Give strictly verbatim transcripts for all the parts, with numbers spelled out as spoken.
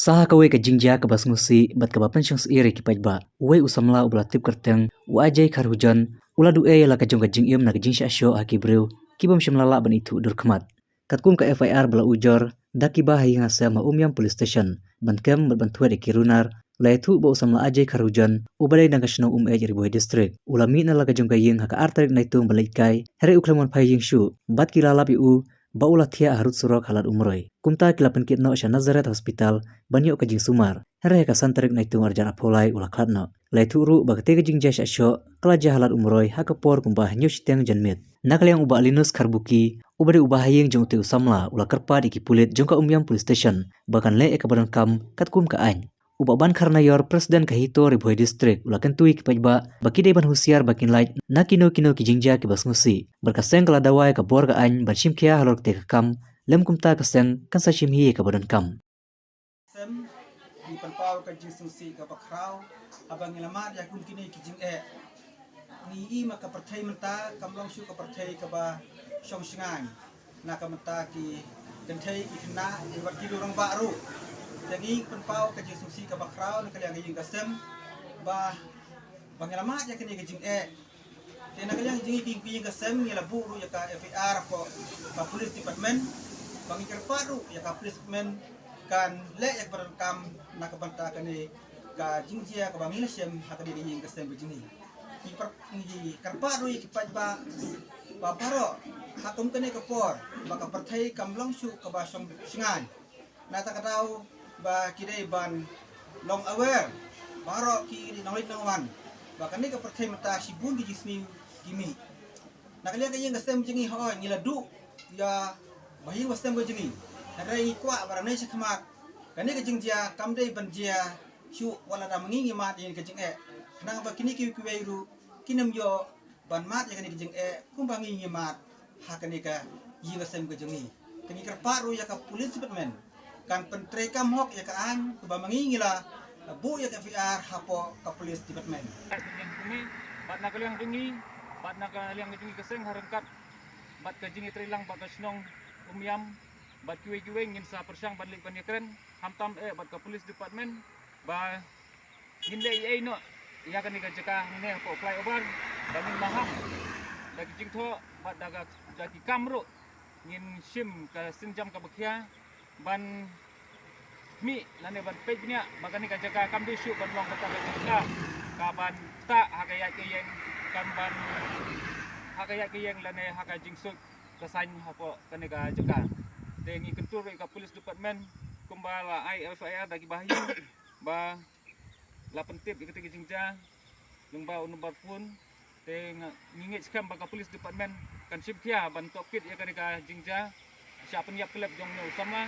Kata ha kawei ka jingjia kaba sngewsih bad kaba pynshong syier ïa ki paidbah, uwei u samla uba la tip kyrteng u Ajay Kharhujan u la duh ïa la ka jong ka jingim na ka jingshah shoh ha ki briew ki bym shym la lah ban ithuh dur khmat. Katkum ka F I R ba la ujor da ki ba ha ïing ha sem ha Umiam Police Station ban kem bad ban thwet ïa ki runar, la ïathuh ba u samla Ajay Kharhujan uba dei na ka shnong Umeit, Ri Bhoi District, u la mih na la ka jong ka ïing ha ka ar tarik Naitung ba leit kai, hynrei u khlem wan phai ïing shuh bad ki la lap ïa u ba u la thiah ha rud surok ha Lad Umroi. Kumta ki la pynkit noh sha Nazareth Hospital ban ïoh ka jingsumar, hynrei ha ka san tarik Naitung arhajar arphew lai u la khlad noh. La ïathuh ruh ba katei ka jingjia shah shoh ka la jia ha Lad Umroi ha ka por kumba hynñiew shiteng janmiet. Na ka liang u Bah Linus Kharbuki uba dei u ba ha ïing jong utei u samla u la kyrpad ïa ki pulit jong ka Umiam Police Station ba kan leh ïa kaba donkam katkum ka aiñ. U Bah Bankharnaior, President ka HITO Ri Bhoi District, u la kyntu ïa ki paidbah ba ki dei ban husiar ba kin lait na kino kino ki jingjia kiba sngewsih bad ka seng ka la dawa ïa ka bor ka aiñ ban shim khia halor katei ka kam, lym kumta ka seng kan sa shim hi ïa kaba donkam. Sem, ngi pynpaw ka jingsngewsih kaba khraw haba ngi la mad ïa kum kine ki jingeh. Ngi i ma ka pyrthei mynta kam long shuh ka pyrthei kaba shong shngaiñ na ka bynta ki kynthei, ki khynnah, ki wat ki rangbah ruh. Te ngi pynpaw ka jingsngewsih kaba khraw na ka liang ka ïing ka sem ba, ba ngi la mad ïa kine ki jingeh. Te na ka liang jong ngi ki ïing ka sem ngi la buh ruh ïa ka F I R hapoh ka police department, ba ngi kyrpad ruh ïa ka police department kan leh ïa kaba donkam na ka bynta kane ka jingjia kaba ngi la shem ha kane ka ïing ka sem ka jong ngi. Ngi pyr-, ngi kyrpad ruh ïa ki paidbah ba baroh ha kum kane ka por ba ka pyrthei kam long shuh kaba shong shngaiñ. Na kata ka daw ba ki dei ban long aware baroh ki nongleit nongwan ba kane ka pyrthei mynta shibun ki jingsniew ki mih. Na ka liang ka ïing ka sem jong ngi, hooid ngi la duh ïa ba ïing ba sem ka jong ngi, hynrei ngi kwah ba nangne shakhmat kane ka jingjia kam dei ban jia shuh wat la da ma ngi ngi mad ïa kane ka jingeh, khnang ba kine kiwei kiwei ruh kin ym ïoh ban mad ïa kane ka jingeh kumba ngi ngi mad ha kane ka ïing ka sem ka jong ngi. Te ngi kyrpad ruh ïa ka police department kan pyntreikam hok ïa ka aiñ kumba ma ngi ngi la buh ïa ka F I R hapoh ka police department. Bad na ka liang jong ngi, bad na ka liang jong ngi ka seng ha ryngkat bad ka jingïatreilang bad ka shnong Umiam bad kiwei kiwei ngin sa pyrshang ban leit ban ïakren, khamtam eh bad ka police department ba ngin leh ei ei noh ïa kane ka jaka hangne hapoh flyover, ba ngin maham da ki jingthoh bad da ka, da ki kam ruh, ngin shim ka sienjam kaba khia ban mih lane ban peit bniah ba kane ka jaka kam dei shuh ban long kata ka jaka kaban ktah ha ka ïaid ka ïeng, kaban ha ka ïaid ka ïeng lane ha ka jingsuid ka saiñ hapoh kane ka jaka. Te ngi kyntu ruh ïa ka police department kumba la ai F I R da ki ba ha ïing ba la pyntip ïa kata ka jingjia lyngba u number phone. Te nga, ngi ngeit skhem ba ka police department kan shim khia ban tohkit ïa kane ka jingjia sha pynïap kylep jong une u samla,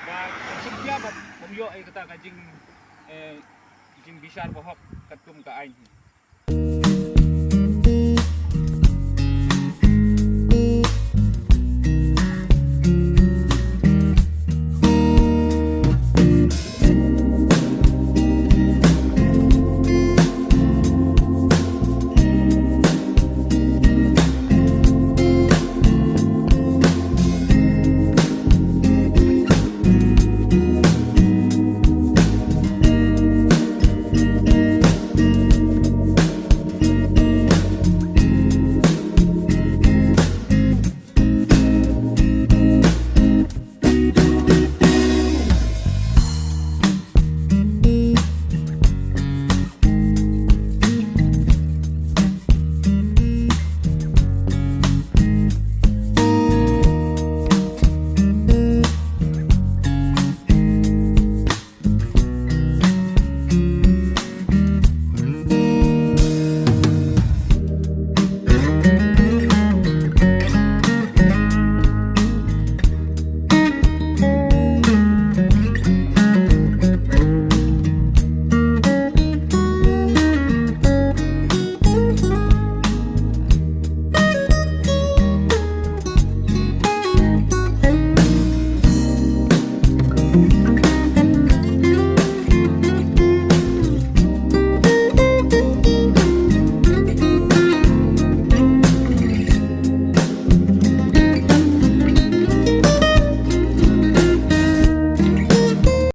ba kan shim khia ban, ban ïoh ïa kata ka jing, eh, jingbishar ba hok katkum ka aiñ.